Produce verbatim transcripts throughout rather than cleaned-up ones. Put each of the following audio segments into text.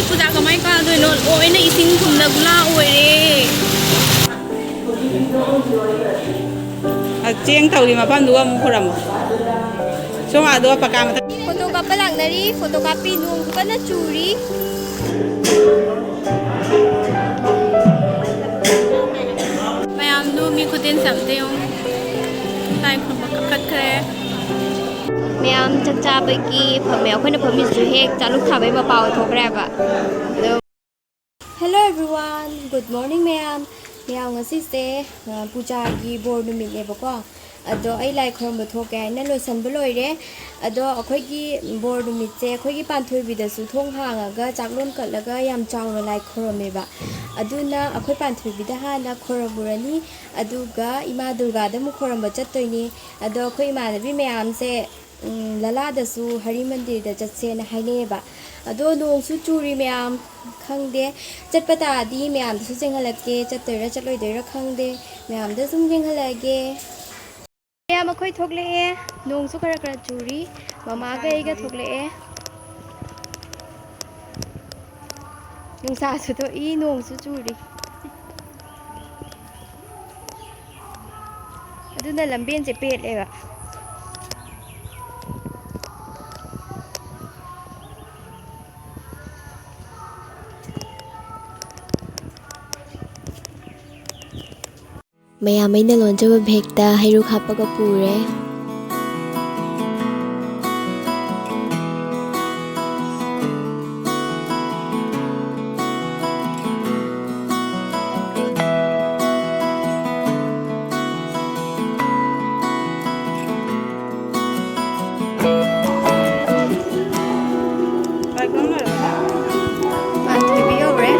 ꯄꯨꯖꯥ ꯀꯃꯥꯏ ꯀꯥꯗꯣꯏꯅꯣ? ꯂꯣꯏꯅ ꯏꯁꯤꯡ ꯊꯨꯝꯅ ꯒꯨꯂꯥ ꯑꯣꯏꯔꯦ꯫ ꯑ, ꯆꯦꯡ ꯇꯧꯔꯤ ꯃꯐꯝꯗꯨꯒ ꯑꯃꯨꯛ ꯈꯨꯔꯝꯃꯣ꯫ ꯁꯣꯝ ꯑꯥꯗꯣ ꯄꯀꯥ ꯃꯊꯛ꯫ ꯐꯣꯇꯣ ꯀꯥꯞꯄ ꯂꯥꯛꯅꯔꯤ꯫ ꯐꯣꯇꯣ ꯀꯥꯞꯄꯤ꯫ ꯅꯣꯡ ꯀꯟꯅ ꯆꯨꯔꯤ꯫ ꯃꯌꯥꯝꯗꯨ ꯃꯤ ꯈꯨꯇꯤꯟꯁꯦ ꯑꯝꯇ ꯌꯦꯡꯉꯨ꯫ ꯂꯥꯏ ꯈꯨꯔꯨꯝꯕ ꯀꯥꯈꯠꯈ꯭ꯔꯦ꯫ ꯃꯌꯥꯝ ꯆꯥꯛ ꯆꯥꯕꯒꯤ ꯐꯝꯃꯦ꯫ ꯑꯩꯈꯣꯏꯅ ꯐꯝꯃꯤꯁꯤꯁꯨ ꯍꯦꯛ ꯆꯥꯂꯨꯛ ꯊꯥꯕꯩ ꯃꯄꯥ ꯑꯣꯏꯊꯣꯛꯈ꯭ꯔꯦꯕ꯫ ꯑꯗꯣ Hello everyone, good morning ꯃꯌꯥꯝ꯫ ꯃꯌꯥꯝ ꯉꯁꯤꯁꯦ, ꯑ, ꯄꯨꯖꯥꯒꯤ ꯕꯣꯔ ꯅꯨꯃꯤꯠꯅꯦꯕꯀꯣ꯫ ꯑꯗꯣ ꯑꯩ ꯂꯥꯏ ꯈꯨꯔꯨꯝꯕ ꯊꯣꯛꯀꯦ ꯍꯥꯏꯅ ꯂꯣꯏꯁꯟꯕ ꯂꯣꯏꯔꯦ꯫ ꯑꯗꯣ ꯑꯩꯈꯣꯏꯒꯤ ꯕꯣꯔ ꯅꯨꯃꯤꯠꯁꯦ ꯑꯩꯈꯣꯏꯒꯤ ꯄꯥꯟꯊꯣꯏꯕꯤꯗꯁꯨ ꯊꯣꯡ ꯍꯥꯡꯉꯒ ꯆꯥꯛꯂꯣꯟ ꯀꯠꯂꯒ ꯌꯥꯝ ꯆꯥꯎꯅ ꯂꯥꯏ ꯈꯨꯔꯨꯝꯃꯦꯕ꯫ ꯑꯗꯨꯅ ꯑꯩꯈꯣꯏ ꯄꯥꯟꯊꯣꯏꯕꯤꯗ ꯍꯥꯟꯅ ꯈꯨꯔꯨꯝꯃꯨꯔꯅꯤ, ꯑꯗꯨꯒ ꯏꯃꯥ ꯗꯨꯔꯒꯥꯗ ꯑꯃꯨꯛ ꯈꯨꯔꯨꯝꯕ ꯆꯠꯇꯣꯏꯅꯤ꯫ ꯑꯗꯣ ꯑꯩꯈꯣꯏ ꯏꯃꯥꯟꯅꯕꯤ ꯃꯌꯥꯝꯁꯦ ꯎꯝ, ꯂꯂꯥꯗꯁꯨ ꯍꯔꯤ ꯃꯟꯗꯤꯔꯗ ꯆꯠꯁꯦꯅ ꯍꯥꯏꯅꯩꯌꯦꯕ꯫ ꯑꯗꯣ ꯅꯣꯡꯁꯨ ꯆꯨꯔꯤ ꯃꯌꯥꯝ, ꯈꯪꯗꯦ꯫ ꯆꯠꯄ ꯇꯥꯔꯗꯤ ꯃꯌꯥꯝꯗꯁꯨ ꯆꯦꯡꯍꯜꯂꯛꯀꯦ, ꯆꯠꯇꯣꯏꯔꯥ ꯆꯠꯂꯣꯏꯗꯣꯏꯔꯥ ꯈꯪꯗꯦ꯫ ꯃꯌꯥꯝꯗ ꯁꯨꯝ ꯌꯦꯡꯍꯜꯂꯛꯑꯒꯦ꯫ ꯃꯌꯥꯝ ꯑꯩꯈꯣꯏ ꯊꯣꯛꯂꯛꯑꯦ꯫ ꯅꯣꯡꯁꯨ ꯈꯔ ꯈꯔ ꯆꯨꯔꯤ꯫ ꯃꯃꯥꯒ ꯑꯩꯒ ꯊꯣꯛꯂꯛꯑꯦ꯫ ꯅꯨꯡꯁꯥꯁꯨ ꯊꯣꯛꯏ, ꯅꯣꯡꯁꯨ ꯆꯨꯔꯤ꯫ ꯑꯗꯨꯅ ꯂꯝꯕꯦꯟꯁꯦ ꯄꯦꯠꯂꯦꯕ꯫ ꯃꯌꯥꯝ ꯑꯩꯅ ꯂꯣꯟꯖꯕ ꯕꯦꯛꯇ ꯍꯩꯔꯨꯛ ꯍꯥꯞꯄꯒ ꯄꯨꯔꯦ꯫ ꯄꯥꯟꯊꯣꯏꯕꯤ ꯌꯧꯔꯦ꯫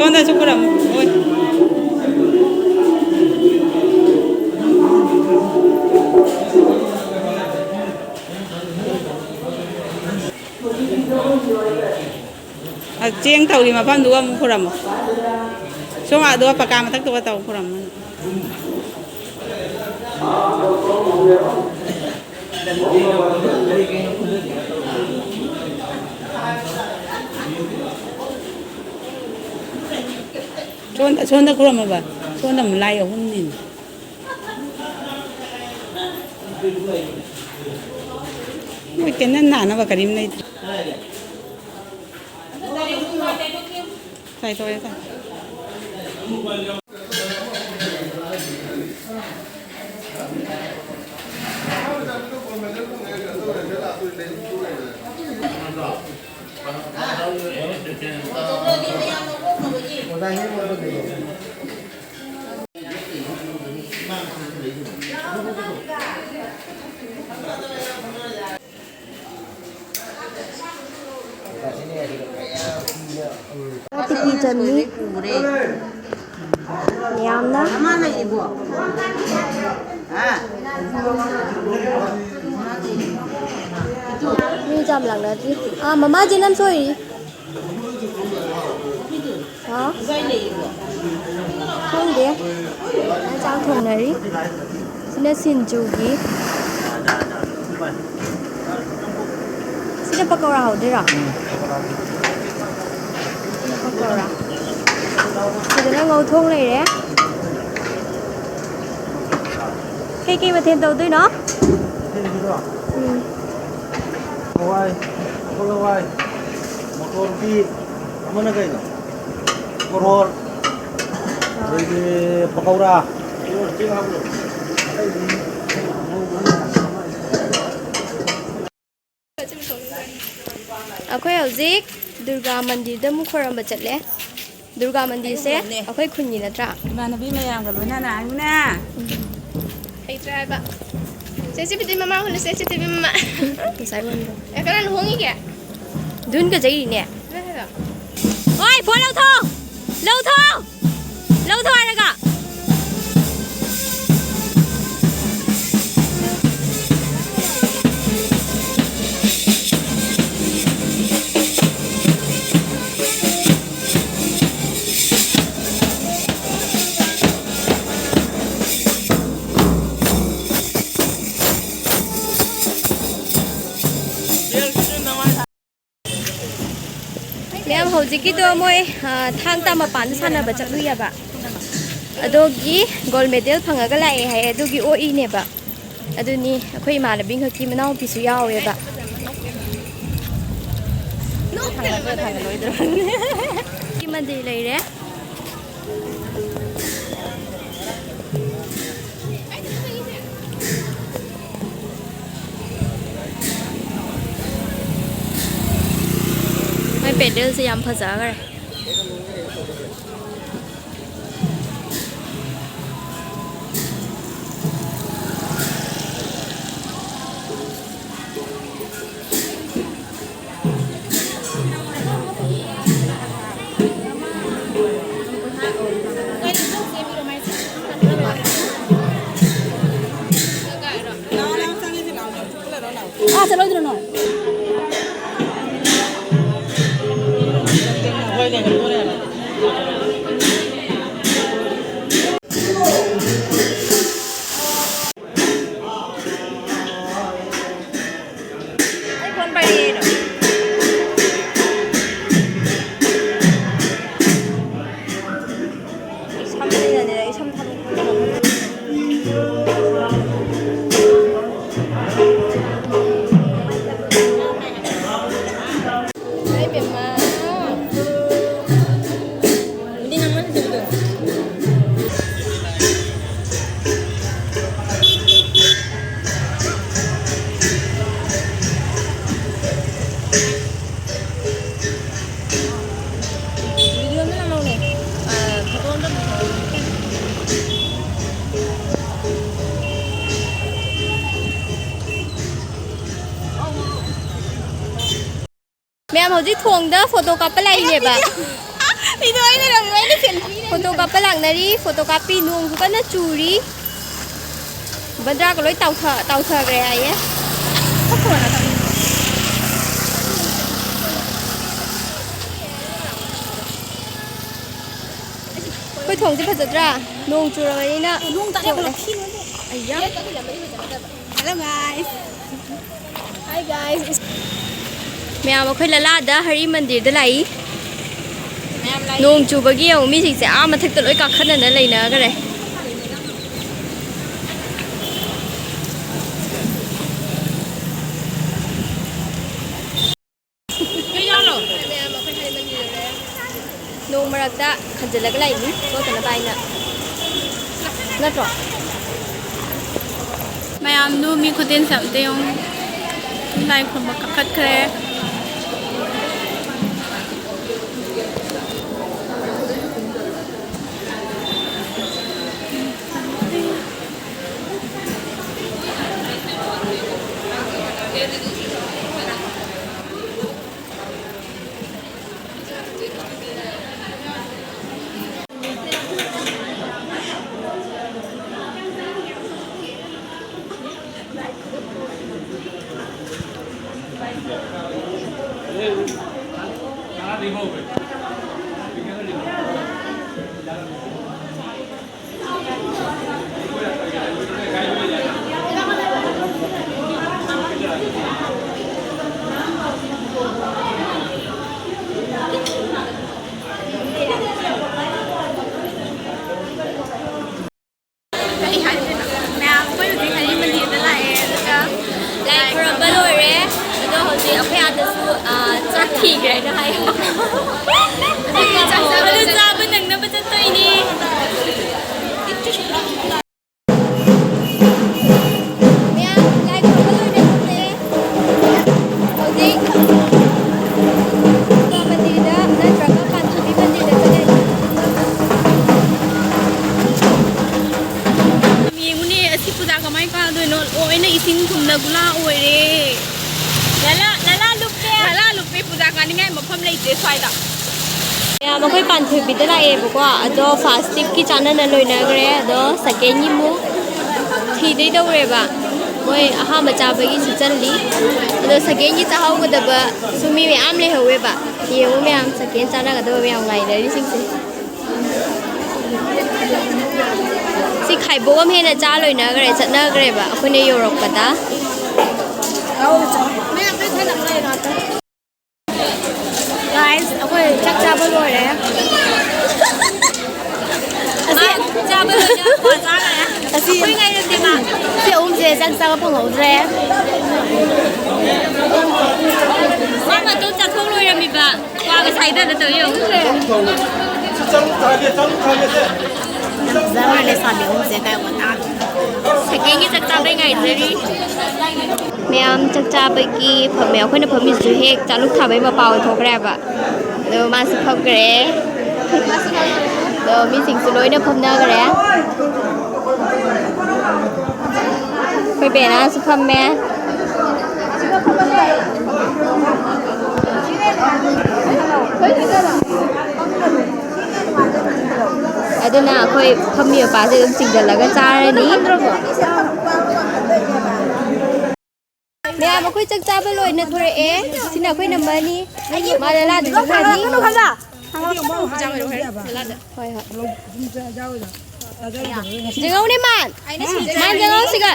ꯁꯣꯝꯗꯁꯨ ꯈꯨꯔꯝꯃꯨ꯫ ꯍꯣꯏ꯫ ꯑ, ꯆꯦꯡ ꯇꯧꯔꯤ ꯃꯐꯝꯗꯨꯒ ꯑꯃꯨꯛ ꯈꯨꯔꯝꯃꯣ꯫ ꯁꯣꯝ ꯑꯗꯨꯒ ꯄꯀꯥ ꯃꯊꯛꯇꯨꯒ ꯇꯧ ꯈꯨꯔꯝꯃꯣ꯫ ꯁꯣꯝꯗ, ꯁꯣꯝꯗ ꯈꯨꯔꯝꯃꯣꯕ꯫ ꯁꯣꯝꯗ ꯑꯃꯨꯛ ꯂꯥꯏ ꯑꯍꯨꯝꯅꯤꯅꯦ꯫ ꯃꯣꯏ ꯀꯦꯟꯗꯜ ꯊꯥꯅꯕ ꯀꯔꯤꯝ ꯂꯩꯇ꯭ꯔꯦ꯫ ꯇꯥꯏ, ꯇꯧꯔꯦ, ꯇꯥꯏ꯫ ꯇꯤꯐꯤ ꯆꯟꯅꯤ꯫ ꯃꯌꯥꯝꯅ꯫ ꯃꯤ ꯆꯥꯝ ꯂꯥꯛꯅꯗ꯭ꯔꯤ꯫ ꯑꯥ, ꯃꯃꯥ ꯖꯦꯅꯝ ꯁꯣꯏꯔꯤ꯫ ꯍꯥ? ꯈꯪꯗꯦ꯫ ꯆꯥꯛ ꯊꯣꯡꯅꯔꯤ꯫ ꯁꯤꯅ ꯁꯤꯡꯖꯨꯒꯤ꯫ ꯁꯤꯅ ꯄꯀꯧꯔꯥ ꯍꯧꯗꯣꯏꯔꯣ? ꯁꯤꯅ ꯄꯀꯧꯔꯥ꯫ ꯁꯤꯗꯅ ꯉꯧꯊꯣꯡ ꯂꯩꯔꯦ꯫ ꯀꯩꯀꯩ ꯃꯊꯦꯜ ꯇꯧꯗꯣꯏꯅꯣ? ꯎꯝ꯫ ꯍꯋꯥꯏ, ꯁꯒꯣꯜ ꯍꯋꯥꯏ, ꯃꯣꯇꯣꯔ ꯎꯇꯤ, ꯑꯃꯅ ꯀꯩꯅꯣ? ꯃꯣꯔꯣꯛ, ꯑꯗꯩꯗꯤ ꯄꯀꯧꯔꯥ꯫ ꯑꯩꯈꯣꯏ ꯍꯧꯖꯤꯛ ꯗꯨꯔꯒꯥ ꯃꯟꯗꯤꯔꯗ ꯑꯃꯨꯛ ꯈꯣꯏꯔꯝꯕ ꯆꯠꯂꯦ꯫ ꯗꯨꯔꯒꯥ ꯃꯟꯗꯤꯔꯁꯦ ꯑꯩꯈꯣꯏ ꯈꯨꯟꯒꯤ ꯅꯠꯇ꯭ꯔꯥ? ꯏꯃꯥꯟꯅꯕꯤ ꯃꯌꯥꯝꯒ ꯂꯣꯏꯅꯅ ꯍꯥꯏꯌꯨꯅꯦ꯫ ꯍꯩꯇ꯭ꯔꯦ ꯍꯥꯏꯕ꯫ ꯆꯦ ꯆꯤꯕꯤꯗꯤ ꯃꯃꯥ ꯍꯨꯜꯂꯨ, ꯆꯦ ꯆꯤꯕꯤ ꯃꯃꯥ꯫ ꯉꯁꯥꯏ ꯍꯨꯟꯕ꯫ ꯑꯦ, ꯀꯅꯥꯅ ꯍꯣꯡꯉꯤꯒꯦ? ꯗꯨꯟꯒ ꯆꯩꯔꯤꯅꯦ꯫ ꯀꯅꯥ ꯍꯥꯏꯕ? ꯍꯣꯏ, ꯐꯣꯟ ꯂꯧꯊꯣꯛ꯫ ꯂꯧꯊꯣꯛ! ꯂꯧꯊꯣꯛ ꯍꯥꯏꯔꯒ! ꯃꯌꯥꯝ, ꯍꯧꯖꯤꯛꯀꯤꯗꯣ ꯃꯣꯏ, ꯑ, ꯊꯥꯡ ꯇꯥ ꯃꯄꯥꯟꯗ ꯁꯥꯟꯅꯕ ꯆꯠꯂꯨꯏꯌꯦꯕ꯫ ꯑꯗꯨꯒꯤ ꯒꯣꯜ ꯃꯦꯗꯜ ꯐꯪꯉꯒ ꯂꯥꯛꯑꯦ ꯍꯥꯏꯌꯦ, ꯑꯗꯨꯒꯤ ꯑꯣꯛꯏꯅꯦꯕ꯫ ꯑꯗꯨꯅꯤ ꯑꯩꯈꯣꯏ ꯏꯃꯥꯟꯅꯕꯤꯈꯛꯀꯤ ꯃꯅꯥꯎꯄꯤꯁꯨ ꯌꯥꯎꯋꯦꯕ꯫ ꯑꯃꯗꯤ ꯂꯩꯔꯦ꯫ ꯃꯣꯏ ꯄꯦꯟꯗꯦꯜꯁꯦ ꯌꯥꯝ ꯐꯖꯈ꯭ꯔꯦ꯫ ꯑꯥ, ꯆꯠꯂꯣꯏꯗ꯭ꯔꯣ ꯅꯣꯏ? ꯑꯩ ꯐꯣꯟ ꯄꯥꯏꯔꯛꯑꯦ꯫ ꯁꯝꯁꯤꯅꯅꯦ, ꯑꯩ ꯁꯝ ꯊꯥꯗꯣꯛꯄ ꯉꯝꯗ꯭ꯔꯦ꯫ ꯏꯃꯥꯏ ꯄꯦꯝꯃ꯫ ꯃꯌꯥꯝ ꯍꯧꯖꯤꯛ ꯊꯣꯡꯗ ꯐꯣꯇꯣ ꯀꯥꯞꯄ ꯂꯥꯛꯏꯅꯦꯕ꯫ ꯐꯣꯇꯣ ꯀꯥꯞꯄ ꯂꯥꯛꯅꯔꯤ꯫ ꯐꯣꯇꯣ ꯀꯥꯞꯄꯤ꯫ ꯅꯣꯡꯁꯨ ꯀꯟꯅ ꯆꯨꯔꯤ꯫ ꯕꯟꯗ꯭ꯔꯥꯒ ꯂꯣꯏ ꯇꯥꯎꯊ- ꯇꯥꯎꯊꯈ꯭ꯔꯦ ꯍꯥꯏꯌꯦ꯫ ꯑꯩꯈꯣꯏ ꯊꯣꯡꯁꯦ ꯐꯖꯗ꯭ꯔꯥ? ꯅꯣꯡ ꯆꯨꯔꯕꯅꯤꯅ ꯅꯣꯡ ꯇꯥꯔꯦ, ꯊꯣꯛꯑꯦ꯫ ꯄꯨꯂꯞ ꯊꯤꯔꯨꯔꯦ꯫ ꯑꯩꯌꯥ꯫ Hello guys. Hi guys. ꯃꯌꯥꯝ ꯑꯩꯈꯣꯏ ꯂꯂꯥꯗ ꯍꯔꯤ ꯃꯟꯗꯤꯔꯗ ꯂꯥꯛꯏ꯫ ꯃꯌꯥꯝ ꯂꯥꯛꯏ꯫ ꯅꯣꯡ ꯆꯨꯕꯒꯤ ꯌꯦꯡꯉꯨ ꯃꯤꯁꯤꯡꯁꯦ ꯑꯥ ꯃꯊꯛꯇ ꯂꯣꯏ ꯀꯥꯈꯠꯅꯅ ꯂꯩꯅꯈ꯭ꯔꯦ꯫ ꯅꯣꯡ ꯃꯔꯛꯇ ꯈꯟꯖꯤꯜꯂꯒ ꯂꯥꯛꯏꯅꯤ ꯆꯣꯠꯇꯅꯕ ꯍꯥꯏꯅ꯫ ꯅꯠꯇ꯭ꯔꯣ? ꯃꯌꯥꯝꯗꯨ ꯃꯤ ꯈꯨꯇꯤꯟꯁꯦ ꯑꯝꯇ ꯌꯦꯡꯉꯨ꯫ ꯂꯥꯏ ꯈꯨꯔꯨꯝꯕ ꯀꯥꯈꯠꯈ꯭ꯔꯦ꯫ ꯀꯩ ꯍꯥꯏꯗꯣꯏꯅꯣ? ꯃꯌꯥꯝ ꯑꯩꯈꯣꯏ ꯍꯧꯖꯤꯛ ꯍꯔꯤ ꯃꯟꯗꯤꯔꯗ ꯂꯥꯛꯑꯦ, ꯑꯗꯨꯒ ꯂꯥꯏ ꯈꯨꯔꯨꯝꯕ ꯂꯣꯏꯔꯦ꯫ ꯑꯗꯣ ꯍꯧꯖꯤꯛ ꯑꯩꯈꯣꯏ ꯑꯥꯗꯁꯨ, ꯑ, ꯆꯥꯛ ꯊꯤꯈ꯭ꯔꯦꯅ ꯍꯥꯏ꯫ ꯑꯗꯨ ꯆꯥꯕ ꯅꯪꯅꯕ ꯆꯠꯇꯣꯏꯅꯤ꯫ ꯃꯌꯥꯝ ꯂꯥꯏ ꯈꯨꯔꯨꯝꯕ ꯂꯣꯏꯅꯈ꯭ꯔꯦ꯫ ꯍꯧꯖꯤꯛ ꯗꯨꯔꯒꯥ ꯃꯟꯗꯤꯔꯗ ꯅꯠꯇ꯭ꯔꯒ ꯄꯥꯟꯊꯣꯏꯕꯤ ꯃꯟꯗꯤꯔꯗ ꯆꯠꯂꯅꯤ꯫ ꯌꯦꯡꯉꯨꯅꯦ, ꯑꯁꯤ ꯄꯨꯖꯥ ꯀꯃꯥꯏꯅ ꯀꯥꯗꯣꯏꯅꯣ? ꯂꯣꯏꯅ ꯏꯁꯤꯡ ꯊꯨꯝꯅ ꯒꯨꯂꯥ ꯑꯣꯏꯔꯦ꯫ ꯂꯂꯥ, ꯂꯂꯥ ꯂꯨꯞꯄꯦ꯫ ꯂꯂꯥ ꯂꯨꯞꯄꯦ, ꯄꯨꯖꯥ ꯀꯥꯅꯤꯡꯉꯥꯏ ꯃꯐꯝ ꯂꯩꯇꯦ ꯁ꯭ꯋꯥꯏꯗ꯫ ꯃꯌꯥꯝ, ꯑꯩꯈꯣꯏ ꯄꯥꯟꯊꯣꯏꯕꯤꯗ ꯂꯥꯛꯑꯦꯕꯀꯣ, ꯑꯗꯣ ꯐꯥꯔꯁ ꯇꯤꯞꯀꯤ ꯆꯥꯅꯅ ꯂꯣꯏꯅꯈ꯭ꯔꯦ, ꯑꯗꯣ ꯁꯦꯀꯦꯟꯒꯤ ꯑꯃꯨꯛ ꯊꯤꯗꯣꯏ ꯇꯧꯔꯦꯕ꯫ ꯃꯣꯏ ꯑꯍꯥꯟꯕ ꯆꯥꯕꯒꯤꯁꯨ ꯆꯜꯂꯤ꯫ ꯑꯗꯣ ꯁꯦꯀꯦꯟꯒꯤ ꯆꯥꯍꯧꯒꯗꯕꯁꯨ ꯃꯤ ꯃꯌꯥꯝ ꯂꯩꯍꯧꯋꯦꯕ꯫ ꯌꯦꯡꯉꯨ ꯃꯌꯥꯝ, ꯁꯦꯀꯦꯟ ꯆꯥꯅꯒꯗꯕ ꯃꯌꯥꯝ ꯉꯥꯏꯅꯔꯤꯁꯤꯡꯁꯦ꯫ ꯁꯤ ꯈꯥꯏꯕꯣꯛ ꯑꯃ ꯍꯦꯟꯅ ꯆꯥ ꯂꯣꯏꯅꯈ꯭ꯔꯦ, ꯆꯠꯅꯈ꯭ꯔꯦꯕ ꯑꯩꯈꯣꯏꯅ ꯌꯧꯔꯛꯄꯗ꯫ Guys, ꯑꯩꯈꯣꯏ ꯆꯥꯛ ꯆꯥꯕ ꯂꯣꯏꯔꯦ꯫ ꯑꯁꯤ, ꯆꯥꯕ ꯂꯣꯏꯔꯦ, ꯀ꯭ꯋꯥ ꯆꯥꯈ꯭ꯔꯦ꯫ ꯑꯁꯤ, ꯑꯩꯈꯣꯏ ꯉꯥꯏꯔꯝꯗꯦꯕ꯫ ꯁꯤ ꯑꯍꯨꯝꯁꯦ ꯆꯥꯛ ꯆꯥꯕ ꯐꯪꯍꯧꯗ꯭ꯔꯦ꯫ ꯃꯥ ꯃꯇꯣꯝ ꯆꯥꯊꯣꯛ ꯂꯣꯏꯔꯝꯃꯤꯕ꯫ ꯀ꯭ꯋꯥꯒ ꯁꯥꯏꯗꯅ ꯇꯧ ꯌꯦꯡꯉꯨ꯫ ꯌꯥꯝ ꯐꯖꯈ꯭ꯔꯦ ꯂꯩꯁꯥꯕꯤ ꯑꯍꯨꯝꯁꯦ ꯀꯥꯏ ꯋꯥꯅ꯫ ꯁꯦꯀꯦꯟꯒꯤ ꯆꯥꯛ ꯆꯥꯕꯩ ꯉꯥꯏꯖꯔꯤ꯫ ꯃꯌꯥꯝ ꯆꯥꯛ ꯆꯥꯕꯒꯤ ꯐꯝꯃꯦ꯫ ꯑꯩꯈꯣꯏꯅ ꯐꯝꯃꯤꯁꯤꯁꯨ ꯍꯦꯛ ꯆꯥꯂꯨꯛ ꯊꯥꯕꯩ ꯃꯄꯥ ꯑꯣꯏꯊꯣꯛꯈ꯭ꯔꯦꯕ꯫ ꯑꯗꯣ ꯃꯥꯁꯨ ꯐꯝꯈ꯭ꯔꯦ꯫ ꯑꯗꯣ ꯃꯤꯁꯤꯡꯁꯨ ꯂꯣꯏꯅ ꯐꯝꯅꯈ꯭ꯔꯦ꯫ ꯑꯩꯈꯣꯏ ꯕꯦꯅꯥꯁꯨ ꯐꯝꯃꯦ꯫ ꯑꯗꯨꯅ ꯑꯩꯈꯣꯏ ꯐꯝꯃꯤꯕ ꯄꯥꯁꯦ ꯑꯗꯨꯝ ꯆꯤꯡꯁꯤꯜꯂꯒ ꯆꯥꯔꯅꯤ꯫ ꯃꯌꯥꯝ, ꯑꯩꯈꯣꯏ ꯆꯥꯛ ꯆꯥꯕ ꯂꯣꯏꯅ ꯊꯣꯔꯛꯑꯦ꯫ ꯁꯤꯅ ꯑꯩꯈꯣꯏ ꯅꯝꯕꯔꯅꯤ꯫ ꯃꯥꯅ ꯂꯥꯗ ꯆꯠꯈ꯭ꯔꯅꯤ꯫ ꯍꯣꯏ, ꯍꯣꯏ꯫ ꯖꯦꯉꯧꯅꯦ ꯃꯥꯟ꯫ ꯃꯥꯟ ꯖꯦꯉꯧ ꯁꯤꯒ꯫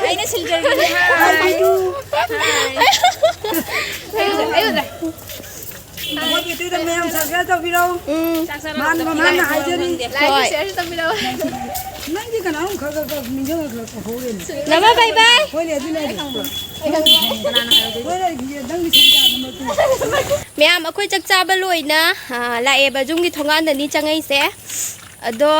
ꯑꯩꯅ ꯁꯤꯜꯖꯔꯒꯦ꯫ ꯃꯣꯏꯒꯤ ꯑꯗꯨꯗ ꯃꯌꯥꯝ subscribe ꯇꯧꯕꯤꯔꯣ꯫ ꯎꯝ꯫ ꯃꯥꯅ, ꯃꯃꯥꯅ ꯍꯥꯏꯖꯔꯤ꯫ ꯍꯣꯏ꯫ ꯅꯪꯗꯤ ꯀꯅꯥꯅꯣꯝ ꯈꯔ, ꯈꯔ, ꯈꯔ ꯅꯤꯡꯁꯤꯡꯉꯒ ꯈꯔ ꯇꯧꯍꯧꯔꯦꯅꯦ꯫ ꯅꯃ bye bye꯫ ꯍꯣꯏꯅꯦ, ꯑꯗꯨꯅꯦ ꯑꯩ ꯈꯪꯕ꯭ꯔꯣ? ꯍꯣꯏꯅꯦ, ꯅꯪꯒꯤ ꯁꯪꯒꯥ number two꯫ ꯃꯌꯥꯝ, ꯑꯩꯈꯣꯏ ꯆꯥꯛ ꯆꯥꯕ ꯂꯣꯏꯅ, ꯑ, ꯂꯥꯛꯑꯦꯕ꯫ ꯌꯨꯝꯒꯤ ꯊꯣꯡꯒꯥꯟꯗꯅꯤ ꯆꯪꯉꯛꯏꯁꯦ꯫ ꯑꯗꯣ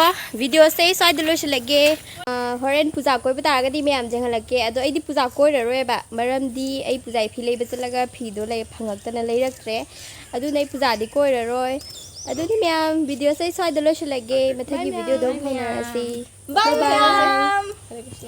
videoꯁꯦ ꯑꯩ ꯁ꯭ꯋꯥꯏꯗ ꯂꯣꯏꯁꯤꯜꯂꯒꯦ꯫ ꯑ, ꯍꯣꯔꯦꯟ ꯄꯨꯖꯥ ꯀꯣꯏꯕ ꯇꯥꯔꯒꯗꯤ ꯃꯌꯥꯝ ꯌꯦꯡꯍꯜꯂꯛꯀꯦ꯫ ꯑꯗꯣ ꯑꯩꯗꯤ ꯄꯨꯖꯥ ꯀꯣꯏꯔꯔꯣꯏꯕ, ꯃꯔꯝꯗꯤ ꯑꯩ ꯄꯨꯖꯥꯒꯤ ꯐꯤ ꯂꯩꯕ ꯆꯠꯂꯒ ꯐꯤꯗꯣ ꯂꯩ-, ꯐꯪꯉꯛꯇꯅ ꯂꯩꯔꯛꯇ꯭ꯔꯦ꯫ ꯑꯗꯨꯅ ꯑꯩ ꯄꯨꯖꯥꯗꯤ ꯀꯣꯏꯔꯔꯣꯏ꯫ ꯑꯗꯨꯗꯤ ꯃꯌꯥꯝ, videoꯁꯦ ꯑꯩ ꯁ꯭ꯋꯥꯏꯗ ꯂꯣꯏꯁꯤꯜꯂꯒꯦ꯫ ꯃꯊꯪꯒꯤ videoꯗ ꯑꯃꯨꯛ ꯐꯥꯎꯅꯔꯁꯤ꯫ Bye, bye꯫